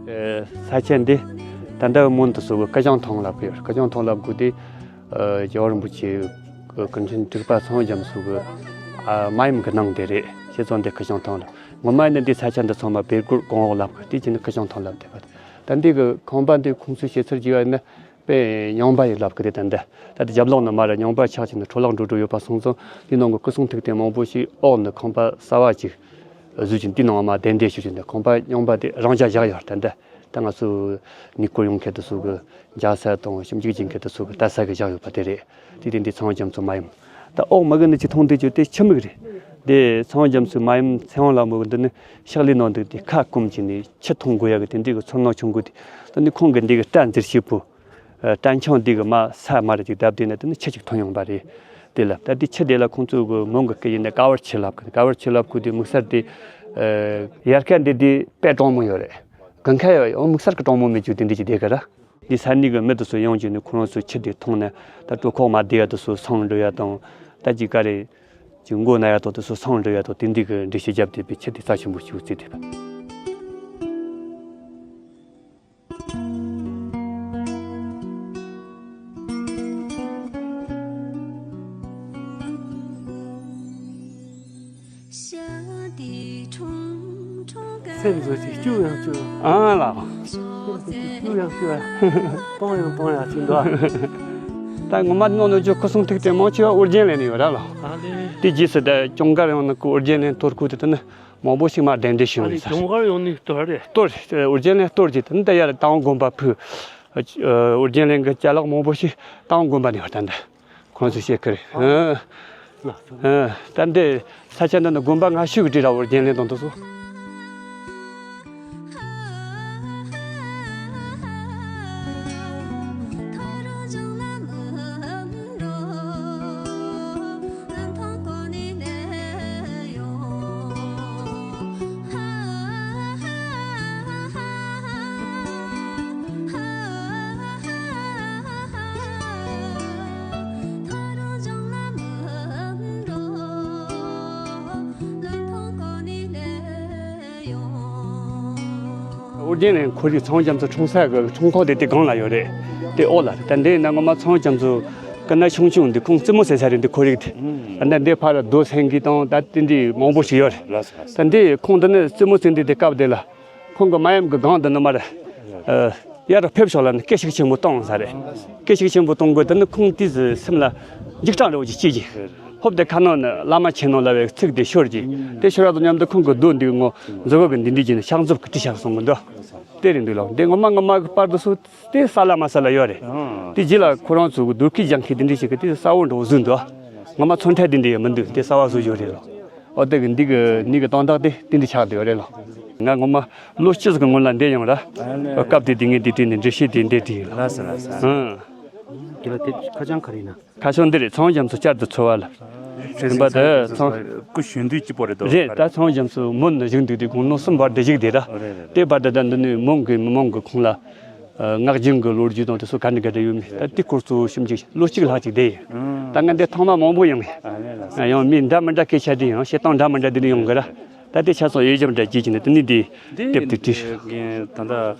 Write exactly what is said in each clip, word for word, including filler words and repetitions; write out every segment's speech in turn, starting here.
ས་ཆ་འདི་ད་ལྟ་མོན་དུ་སོགས་ཀྱི་སྐུ་ཞང་ཐང་ལབ་ཀྱི་ཡོད། སྐུ་ཞང་ཐང་ལབ་དགོས་དེ། རྒྱལ་བ་རིན་པོ་ཆེ་སྐུ་ཕྲེང་དྲུག་པ་ཚངས་དབྱངས་རྒྱ་མཚོ་གི་མ་ཡུམ་གྱི་ནང་དེ་རེད། བྱས་ཙང་འདི་སྐུ་ཞང་ཐང་ལབ། ངོ་མ་ནི་འདི་ས་ཆ་འདི་ཚང་མ་བེར་གུར་གོང་འོག་ལབ་ཀྱི། དེ་བྱས་ནས་སྐུ་ཞང་ཐང་ལབ་བསྡད་པ། ད་འདི་གི་ཁང་པ་འདི་ཁོང་ཚོས་བཤད་ཚུལ་བྱས་པ་ཡིན་ན། དཔེ་རྙིང་པ་ཡིན་ལབ་ཀྱི་རེད། ད་འདི་ད་ལྟ་རྒྱབ་ལོགས་ནས་མར་རྙིང་པ་ཆགས་ཀྱི་ནས་འཕྲོ་བརླག་འགྲོ་འགྲོ་ཡོད་པ་སོང་ཙང་། འདི་ནང་གི་སྐུ་གསུང་ཐུགས་རྟེན་མང་པོ་ཞིག་འོག་ནས་ཁང་པ་གསར་པ་ཅིག་བཟོས་ཀྱི། འདི་ནང་མར་གདན་འདྲེན་ཞུས་ཀྱི་འདུག། ཁང་པ་རྙིང་པ་དེ་རང་འཇགས་བཞག་ཡོད་རེད། ད་ད་ང་ཚོ་གནས་སྐོར་ཡོང་མཁན་དེ་ཚོ་གི་མཇལ་ས་དང་ཞིབ་འཇུག་བྱེད་མཁན་དེ་ཚོ་གི་ལྟ་ས་གི་བཞག་ཡོད་པ་དེ་རེད། དེ་དེ་འདི་ཚངས་དབྱངས་རྒྱ་མཚོ་མ་ཡུམ། ད་འོག་མ་གི་ནི་ཅི་མཐོང་དུས་ཀྱི་དེ་ཆུ་མིག་རེད། དེ་ཚངས་དབྱངས་རྒྱ་མཚོའི་མ་ཡུམ་ཚེ་དབང་ལྷ་མོ་གི་འདི་ནི་ཕྱག་ལས་གནང་འདུག། དེ་ཁ་སྐོམ་གྱི་ནི་ཆུ་འཐུང་དགོས་ཡ་གི་དེ་འདི་གི་ཚོར་སྣང་བྱུང་དགོས་དེ། ད་ནི་ཁོང་གི་འདི་གི་སྐྲ་འཛེར་ཤེས་པོ། སྐྲ་འཆང་འདི་གི་མ་ས་མ་རེད་ཅིག་བརྡབས་དེ་ན་དེ་ནི་ཆུ་ཅིག་འཐུང་ཡོང་པ་རེད། དེ་ལ་ད་དེ་ཆུ་དེ་ལ་ཁོང་ཚོ་གི་མོན་གི་སྐད་ཡིན་ན་ཀ་བར་ཆུ་ལབ་གི། ཀ་བར་ཆུ་ལབ་གི་དེ་དམིགས་བསལ་དེ། དབྱར་ཁ་འདི་དེ་དཔེ་གྲང་མོ་ཡོད་རེད། དགུན་ཁ་ཡོད་ཡང་དམིགས་བསལ་གི་གྲང་མོ་མེད་རྒྱུ་དེ་འདྲ་ཅིག་བསྡད་གི་ར། འདི་ས་གནས་གི་མི་དེ་ཚོ་ཡོང་རྒྱུ་ནི་ཁོ་རང་ཚོ་ཆུ་དེ་འཐུང་ནས་ད་གྲོད་ཁོག་མ་བདེ་ཡ་དེ་ཚོ་སངས་འགྲོ་ཡ་དང་། ད་ཅིག་ག་རེ་ཅིག་མགོ་ན་ཡ་དང་དེ་ཚོ་སངས་འགྲོ་ཡ་དང་། དེ་འདི་གི་འགྲེལ་བཤད་བརྒྱབ་བསྡད་པའི་ཆུ་དེ་རྩ་ཆེན་པོ་ཞིག་བརྩིས་བསྡད་པ། སེམས་བཟོ་ཅིག་སྐྱུག་ཡང་སྐྱུག། ཨང་ལགས། སེམས་བཟོ་ཅིག་སྐྱུག་ཡང་སྐྱུག་ཡ། སྤང་ཡང་སྤང་ཡ་ཅིག་འདུག། ད་ངོ་མ་ནང་ནས་ཅོ་སྐུ་གསུང་ཐུགས་རྟེན་མང་ཆེ་བ་ཨོ་རྒྱན་གླིང་ནས་ཡོད་ར་ལགས། ཨ་ལེ། དེ་རྗེས་སུ་ད་གྱང་ཁར་ཡོང་ནས་ཀོ་ཨོ་རྒྱན་གླིང་གཏོར་ཁུལ་དེ་དུ་ནི་མང་པོ་ཞིག་མར་གདན་འདྲེན་ཞུས་ཨ་ནི་ཡོད་ས་རེད། གྱང་ཁར་ཡོང་ནས་གཏོར་རེད། གཏོར། ཨོ་རྒྱན་གླིང་གཏོར་རྗེས་དུ་ནི་ད་ཡར་རྟ་དབང་དགོན་པ་ཕུལ། ཨོ་རྒྱན་གླིང་གི་ཅ་ལག་མང་པོ་ཞིག་རྟ་དབང་དགོན་པ་ནས་ཡོད་ད་འདི། ཁོང་ཚོས་བཤད་ཁར། ཨ། ཨ། ད་འདི་ས་ཆ་འདི་ནི་དགོན་པ་སྔ་ཤོས་ཀྱི་འདྲ་ར། ཨོ་རྒྱན་གླིང་དང་དེ་ཚོ། ཨོ་རྒྱན་གླིང་ཁོར་ཡུག་ཚངས་དབྱངས་རྒྱ་མཚོ་འཁྲུངས་ས་གི་འཁྲུངས་ཁོག་དེ་དེ་སྒང་ལ་ཡོད་རེད། དེ་འོག་ལ་རེད། ད་འདི་ན་ངོ་མ་ཚངས་དབྱངས་རྒྱ་མཚོ་སྐུ་ན་ཆུང་ཆུང་འདི་ཁོང་རྩེད་མོ་རྩེ་ས་རེད། འདི་ཁོར་ཡུག་དེ། ཨ། ད་འདི་ཕར་རྡོ་སེང་གེ་དང་ད་དེ་འདྲའི་མང་པོ་ཞིག་ཡོད་རེད། ད་འདི་ཁོང་འདི་ནི་རྩེད་མོ་རྩེ་འདི་དེ་སྐབས་དེ་ལ། ཁོང་གི་མ་ཡུམ་གྱི་སྒང་དུ་ནི་མར། ཨ། ཡར་ཕེབས་ཤོག་ལབ་ནས་སྐད་ཤུགས་ཆེན་པོ་བཏང་ས་རེད། སྐད་ཤུགས་ཆེན་པོ་གཏོང་དགོས། དེ་ནི་ཁོང་དེ་ཚོའི་སེམས་ལ་འཇིགས་སྐྲག་འདྲ་བོ་ཅིག་སྐྱེས་ཀྱི། ཧོབ་དེ་ཁ་ནང་ནས་བླ་མ་ཆེ་ནོ་ལབ་པའི་ཚིག་དེ་ཤོར་གྱི། དེ་ཤོར་བ་དང་མཉམ་དུ་ཁོང་གི་རྡོ་འདི་ངོ་མཛུབ་གུ་གི་འདི་འདྲ་བྱས་ནས་ཕྱག་མཛུབ་ཀྱི་བྲིས་བཞག་སོང་གི་འདུག། དེ་རེད་འདུག་ལགས། འདི་ངོ་མ་ངོ་མ་གི་པར་དེ་ཚོ་དེ་ས་ལ་མ་ས་ལ་ཡོད་རེད། དེ་རྗེས་ལ་ཁོ་རང་ཚོ་གི་རྡོ་སྐས་རྒྱག་མཁན་དེ་འདྲ་ཞིག་གིས་དེ་གསལ་བོ་འདྲ་བོ་བཟོས་འདུག། ངོ་མ་ཚོན་ཁྲ་དེ་འདྲ་ཡང་མི་འདུག། དེ་གསལ་བོ་བཟོ་ཡོད་རེད་ལགས། ཨོ། དེ་གི་འདི་གི་ནི་གི་དོན་དག་དེ་དེ་འདྲ་ཆགས་བསྡད་ཡོད་རེད་ལགས། ང་ངོ་མ་ལོ་གཅིག་གི་སྔོན་ལ་འདིར་ཡོང་ར། ཨ་ནི། སྐབས་དེ་དེ་ངས་འདི་བྲིས་ནས་འགྲེལ་བཤད་དེ་འདིར་བྲིས་ཡིན་ལགས། ལགས་སོ་ལགས་སོ། ཨང་། དེ་ལ་དེ་ཁ་བྱང་ག་རེ་ཡིན་ན། ཁ་བྱང་འདི་རེད། ཚངས་དབྱངས་རྒྱ་མཚོ་བསྐྱར་དུ་འཚོ་བ་ལ། རིམ་པ་དེ་ཚང་། སྐུ་གཞོན་དུས་སྐྱིད་པོ་རེད་དོ། རེད། ད་ཚངས་དབྱངས་རྒྱ་མཚོ་མོན་ནས་བཞུགས་འདུག་དུས་དགུང་ལོ་གསུམ་བར་དུ་བཞུགས་བསྡད་ར། རེད་རེད། དེ་བར་དུ་ད་འདི་ནས་མོན་གི་མི་མང་གིས་ཁོང་ལ། ཨ། ངག་རྒྱུན་གྱི་ལོ་རྒྱུས་དང་དེ་ཚོ་ག་འདྲ་ག་འདྲ་ཡོད་མེད། ད་དེ་སྐོར་ཚོ་ཞིབ་འཇུག་ལོ་གཅིག་ལྷག་ཅིག་བསྡད་ཡིན། ཨང་། ད་ང་འདི་ཐེངས་མ་མང་པོ་ཡོང་ཡིན། ཨ་ནི་ལགས་སོ། ཡང་མི་འདྲ་མི་འདྲ་སྐད་ཆ་དྲིས་ཡང་བཤད་སྟངས་འདྲ་མི་འདྲ་དེ་འདྲ་ཡོང་གི་ར། ད་དེ་ཆ་ཚང་ཡོད་རྒྱབ་འདྲ་སྐྱེས་ཀྱི་ནི་དེ་ནི་དེ། འདི་དེབ་དེ་བྲིས། ད་ལྟ་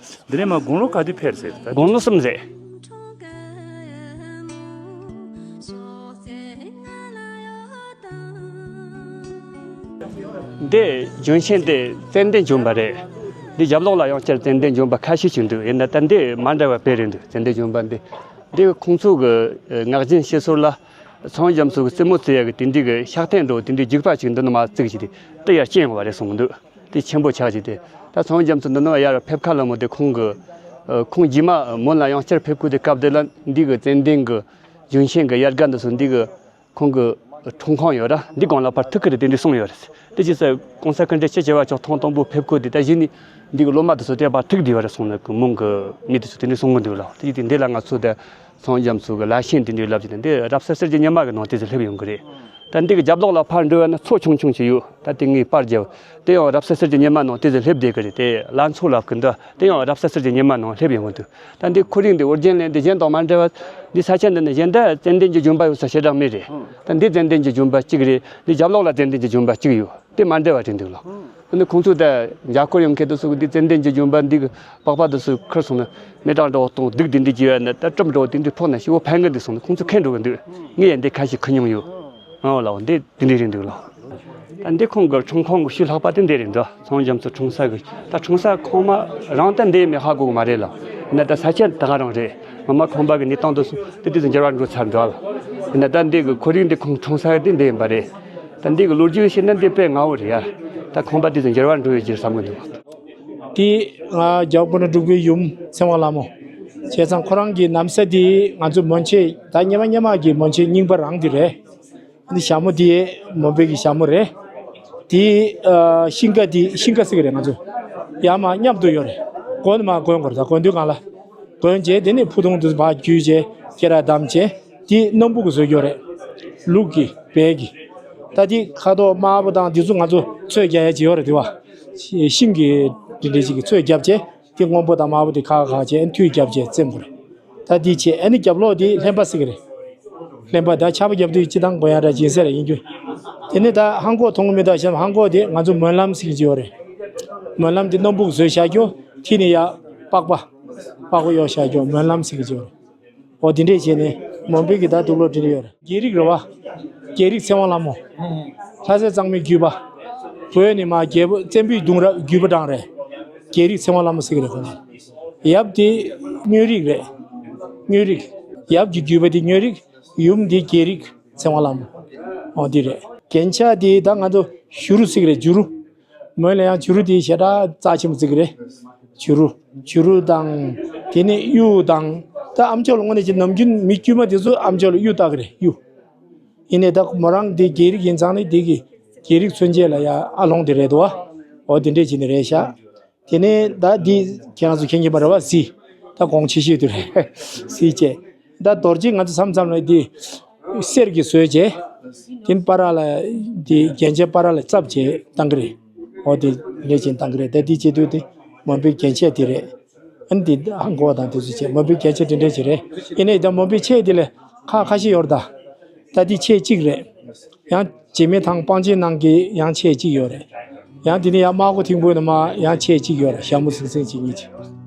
འདི་ནས་མར་དགུང་ལོ་ག་དུས་ཕེབས་ཟེར་ད། དགུང་ལོ་གསུམ་རེད། འདི་ལྗོན་ཤིང་འདི་ཙན་དན་ལྗོན་པ་རེད། འདི་རྒྱབ་ལོགས་ལ་ཡང་བསྐྱར་ཙན་དན་ལྗོན་པ་ཁ་ཤས་ཤིག་འདུག། ཡིན་ན་ད་འདི་མ་འདྲ་བ་དཔེ་རེད་འདུག། ཙན་དན་ལྗོན་པ་འདི། འདི་ཁོང་ཚོ་གི་ངག་རྒྱུན་བཤད་སྲོལ་ལ། ཚངས་དབྱངས་རྒྱ་མཚོ་གི་རྩེད་མོ་རྩེ་ཡ་གི་དེ་འདྲའི་གི་ཕྱག་རྟེན་འདྲ་བོ་དེ་འདྲའི་རྒྱུག་པ་ཅིག་འདི་ནས་མར་བརྩིགས་ཀྱི་དེ་དེ་ཡར་སྐྱེས་ཡོང་བ་རེད་གསུངས་འདུག། དེ་ཆེན་པོ་ཆགས་ཀྱི་དེ། ད་ཚངས་དབྱངས་རྒྱ་མཚོ་འདི་ནས་ཡར་ཕེབས་ཁ་ལ་མོ་དེ་ཁོང་གི། ཨ། ཁོང་རྗེས་མ་མོན་ལ་ཡང་བསྐྱར་ཕེབས་ཁུལ་དེ་སྐབས་དེ་ལ་འདི་གི་ཙན་དན་གི་ལྗོན་ཤིང་གི་ཡལ་ག་འདི་ཚོ་འདི་གི་ཁོང་གི་འཁྲུངས་ཁང་ཡོད་ར། འདི་སྒང་ལ་ཕར་ཐུག་གི་རེད། དེ་འདྲ་གསུངས་ཡོད་རེད། དེ་བྱས་ཙང་གོང་ས་སྐུ་ཕྲེང་བཅུ་བཞི་པ་མཆོག་ཐེངས་དང་པོ་ཕེབས་ཁུལ་དེ་ད་གཞི་ནས་འདི་གི་སློབ་མ་དེ་ཚོ་དེ་ཕར་ཐུག་བསྡད་ཡོད་རེད་གསུངས་ནས་གི་མོན་གི་མི་དེ་ཚོ་དེ་འདྲ་གསུང་གི་འདུག་ལགས། དེ་ཡིན་དུས་འདི་ལ་ང་ཚོ་དེ་ཚངས་དབྱངས་རྒྱ་མཚོ་གི་ལ་ཤན་དེ་འདྲའི་ལབ་ཀྱི་དེ་འདི་རབ་གསལ་གསེར་གྱི་ཉི་མ་གི་ནང་དེ་ཚོ་སླེབས་ཡོང་གི་རེད། ད་འདི་གི་རྒྱབ་ལོགས་ལ་ཕར་འགྲོ་བ་ན་མཚོ་ཆུང་ཆུང་ཞིག་ཡོད། ད་དེ་ངས་པར་བརྒྱབ། དེ་ཡང་རབ་གསལ་གསེར་གྱི་ཉི་མ་ནང་དེ་ཚོ་སླེབས་བསྡད་གི་རེད། དེ་ལ་མཚོ་ལབ་གི་འདུག་དེ་ཡང་རབ་གསལ་གསེར་གྱི་ཉི་མ་ནང་སླེབས་ཡོང་གི་འདུག་ད་འདི་ཁོ་རང་འདི་ཨོ་རྒྱན་ལས་འདི་གཞན་དང་མ་འདྲ་བ། འདི་ས་ཆ་འདི་ནི་གཞན་དག་ཙན་དན་གྱི་ལྗོན་པ་ཡོད་ས་ཞེ་དྲག་མེད་རེད། ད་འདི་ཙན་དན་གྱི་ལྗོན་པ་གཅིག་རེད། འདི་རྒྱབ་ལོགས་ལ་ཙན་དན་གྱི་ལྗོན་པ་གཅིག་ཡོད། དེ་མ་འདྲ་བ་རེད་འདུག་ལ། ཨ་ནི་ཁོང་ཚོ་ད་མཇལ་སྐོར་ཡོང་མཁན་དེ་ཚོ་གི་འདི་ཙན་དན་གྱི་ལྗོན་པ་འདི་གི་པགས་པ་དེ་ཚོ་ཁུར་སོང་ན་མེ་སྲེག་འདྲ་བོ་གཏོང་སྡུག་དེ་འདྲ་བྱས་ཡོད་ན། ད་སྲུབས་འདྲ་བོ་དེ་འདྲ་ཕོག་ན་ཤི་བོ་ཕན་གི་འདུག་གསུངས་ནས་ཁོང་ཚོ་ཁེངས་འགྲོ་གི་འདུག་ངས་ཡང་འདི་ཁ་ཤས་ཁུར་མྱོང་ཡོད། ཨོ་ལགས། འདི་དེ་འདྲ་རེད་འདུག་ལགས། ད་འདི་ཁོང་གི་ཁྲོམ་ཁང་གི་ཤུལ་ལྷག་པ་དེ་འདི་རེད་འདུག་ཚོང་རྒྱམ་ཚོ་ཁྲོམ་ས་གི། ད་ཁྲོམ་ས་ཁོང་མ་རང་ད་འདི་མེད་ཧ་གོ་གི་མ་རེད་ལགས། ཡིན་ན་ད་ས་ཆ་ད་ག་རང་རེད། ངོ་མ་ཁང་པ་གི་གནས་སྟངས་དེ་ཚོ་དེ་དུས་སུ་འགྱུར་བ་འགྲོ་ཚར་འདུག་ལགས། ཡིན་ན་ད་འདི་གི་ཁོར་ཡུག་འདི་ཁོང་ཁྲོམ་ས་དེ་འདི་ཡིན་པ་རེད། ད་འདི་གི་ལོ་རྒྱུས་བཤད་ན་འདི་དཔེ་ངའོ་རེད་ཡ། ད་ཁང་པ་དེ་ཚོ་འགྱུར་བ་འགྲོ་ཡོད་ཀྱི་བསམ་གི་འདུག་དེ་ང་རྒྱལ་པོ་ཀུན་འགྲོ་འབྲུག་པའི་ཡུམ་ཚེ་དབང་ལྷ་མོ། བྱས་ཙང་ཁོ་རང་གི་ན་བཟའ་དེ་ང་ཚོ་མོན་ཆེ་ད་སྔོན་མ་སྔོན་མ་གི་མོན་ཆེ་རྙིང་པ་རང་དེ་རེད། ཨ་ནི་ཞྭ་མོ་དེ་མོན་པའི་གི་ཞྭ་མོ་རེད། དེ་ཨ་ཤིང་ཀ་དེ་ཤིང་ཀ་ཟེར་གི་རེད། ང་ཚོ་ཡར་མར་མཉམ་དུ་ཡོད་རེད། གོན་མར་གོན་དགོས་རེད། ད་གོན་དུས་སྒང་ལ་གོན་བྱས་དེ་ནས་ཕུ་ཐུང་དུ་ཕར་བརྒྱུས་བྱས་སྐེ་རགས་བསྡམས་བྱས་དེ་སྣམ་བུ་གི་བཟོས་ཡོད་རེད། ལུག་གི་བལ་གི། ད་དེ་ཁ་དོག་དམར་པོ་དང་དེ་ཚོ་ང་ཚོ་ཚོས་རྒྱག་ཡ་ཅིག་ཡོད་རེད། དེ་བ་ཤིང་གི་དེ་འདྲ་ཅིག་གི་ཚོས་བརྒྱབ་བྱས། དེ་སྔོན་པོ་དང་དམར་པོ་དེ་ཁ་ཁ་བྱས་མཐུད་བརྒྱབ་བྱས་བཙེམ་དགོས་རེད། ད་དེ་བྱས་ཨ་ནི་རྒྱབ་ལོགས་དེ་ལྷན་པ་ཟེར་གི་རེད། ལྷན་པ་ད་ཆར་པ་བརྒྱབ་དུས་སྤྱི་བཏང་གོན་ཡ་འདྲ་སྦྱིན་སྲེག་རེ་ཡིན་རྒྱུ། དེ་ནས་ད་ཧང་གོག་མཐོང་གི་མི་ད་བཤད། ཧང་གོག་དེ་ང་ཚོ་སྨོན་ལམ་ཟེར་གི་ཅིག་ཡོད་རེད། སྨོན་ལམ་དེ་སྣམ་བུ་བཟོས་བཞག་རྒྱུ། དེ་ནས་ཡར་པགས་པ། པགས་པ་གཡོགས་བཞག་རྒྱུ་སྨོན་ལམ་ཟེར་གི་ཅིག་ཡོད་རེད། འོ་དེ་འདྲས་བྱས་ནས་མོན་པའི་གི་ད་དུག་ལོག་དེ་འདྲས་ཡོད་རེད། རྒྱལ་རིགས་རེད་བ། རྒྱལ་རིགས་ཚེ་དབང་ལྷ་མོ། ལྷ་སྲས་གཙང་མའི་རྒྱུད་པ། བོད་ནས་མར་རྒྱལ་པོ་བཙན་པོའི་གདུང་རབས་རྒྱུད་པ་དང་རེད། རྒྱལ་རིགས་ཚེ་དབང་ལྷ་མོ་ཟེར་གི་རེད་ཁོང་ཚོ། ཡབ་དེ་མྱོས་རིགས་རེད། མྱོས་རིགས། ཡབ་ཀྱི་རྒྱུད་པ་དེ་མྱོས་རིགས། ཡུམ་དེ་རྒྱལ་རིགས་ཚེ་དབང་ལྷ་མོ། འོ་དེ་རེད། རྒྱན་ཆ་དེ་ད་ང་ཚོ་བྱུ་རུ་ཟེར་གི་རེད། བྱུ་རུ། མོན་ལ་ཡང་བྱུ་རུ་དེ་ཞེ་དྲག་རྩ་ཆེན་པོ་བརྩི་གི་རེད། བྱུ་རུ། བྱུ་རུ་དང་། དེ་ནས་གཡུ་དང་། ད་ཨ་མཆོག་ལ་དངོས་གནས་ཀྱི་ནམ་རྒྱུན་མི་དཀྱུས་མ་དེ་ཚོ་ཨ་མཆོག་ལ་གཡུ་བཏགས་གི་རེད། གཡུ། ཡིན་ནའི་ད་མོ་རང་དེ་རྒྱལ་རིགས་ཡིན་ཙང་ནི་དེ་གི་རྒྱལ་རིགས་མཚོན་བྱེད་ལ་ཡ་ཨ་ལྷོང་དེ་རེད་དོ། འོ་དེ་འདྲས་བྱས་ནས་རེད་ཤག་དེ་ནས་ད་འདི་ཁྱེད་རང་ཚོ་མཁྱེན་གྱི་མ་རེད་བ། གཟི། ད་གོང་ཆེ་ཤོས་དེ་རེད། གཟི་བྱས། ད་རྡོ་རྗེ་ང་ཚོ་མཚམས་མཚམས་ལ་འདི་གསེར་གྱི་བཟོས་བྱས། དེ་པར་ལ་འདི་རྒྱན་ཆ་པར་ལ་བཙབ་བྱས་བཏང་གི་རེད། འོ་དེ་ལས་ཅན་བཏང་གི་རེད། ད་འདི་བྱེད་དུས་དེ་མོན་པའི་རྒྱན་ཆ་དེ་རེད། ཨ་ནི་འདི་ཧང་གོ་དང་དེ་ཚོ་བྱས་མོན་པའི་རྒྱན་ཆ་དེ་འདྲས་ཅིག་རེད། ཡིན་ནའི་ད་མོན་པའི་ཆས་དེ་ལས་ཁག་ཁ་ཤས་ཡོད་རེད་ད། ད་འདི་ཆས་གཅིག་རེད། ཡང་བྱེ་མའི་ཐང་སྤང་ཆེན་ནང་གི་ཡང་ཆས་གཅིག་ཡོད་རེད། ཡང་དེ་ནས་ཡང་དམར་ཁུ་ཐིང་པོའི་ནང་མ་ཡང་ཆས་གཅིག་ཡོད་རེད། ཞྭ་མོ་ཟིང་ཟིང་གཅིག་གཉིས་ཀྱི།